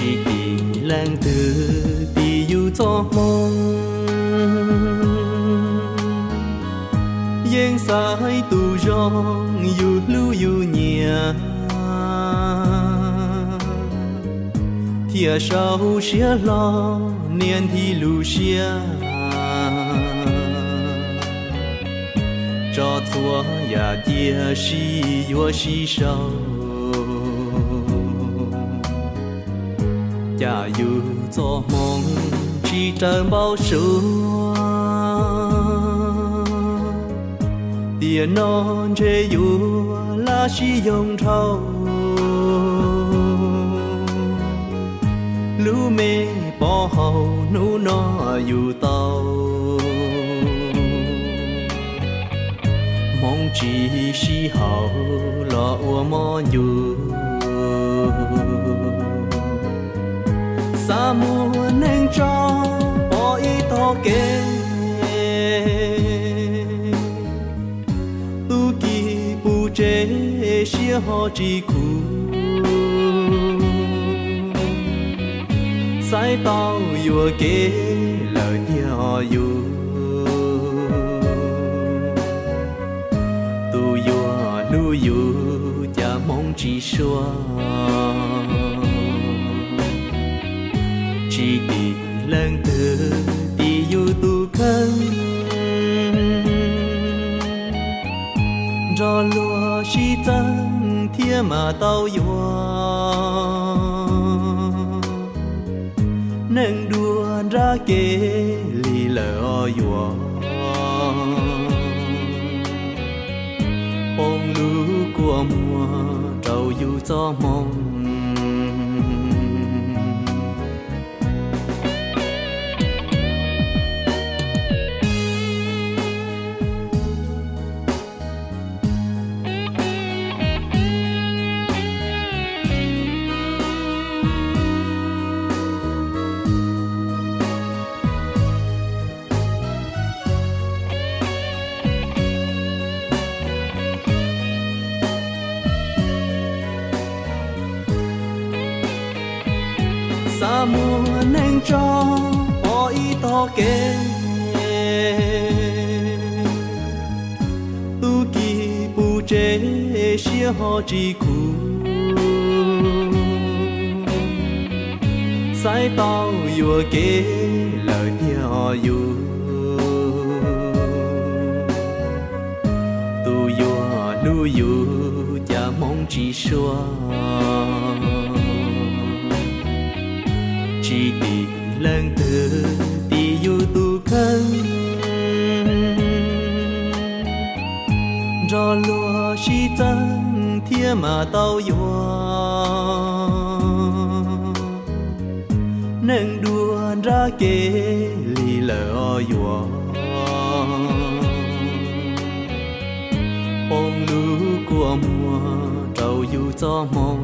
Tsis tim leej twg tis yus txoj hmoo, yeej xaiv tus zoo yus hlub yus nyiam, thiaj sau siab hlo niaj nthi lub siab. Tso txhua yam cia sib yuav sib sau, cas yus txoj hmoo tsis raws npau suav. Tiam no ntshe yuav laj sib yoog dhau, lub me pov haum hnub no yus tau. Hmoov tsis sib haum los ua mob ncuj, xav muaj neeg tso pov ib tog kev. Tub ki puv tsev siab ho tsis khuv, xaiv tau yuam kev lawm tiag os yus. Tus yuav hlub yus cas hmoov tsis sua, tsis tim leej twg tis yus tus kheej. Nrog luag sib txeeb thiab mas tau yuav, neeg dua nrab kev li lawm os yuav. Poob lub kua muag rau yus txoj hmoo, xav muaj neeg tso pov ib tog kev. Tub ki puv tsev siab ho tsis khuv, xaiv tau yuam kev lawm tiag os yus. Tus yuav hlub yus cas hmoov tsis sua, tsis tim leej twg tis yus tus kheej. Nrog luag sib txeeb thiab mas tau yuav, neeg dua nrab kev li lawm os yuav. Poob lub kua muag rau yus txoj hmoo,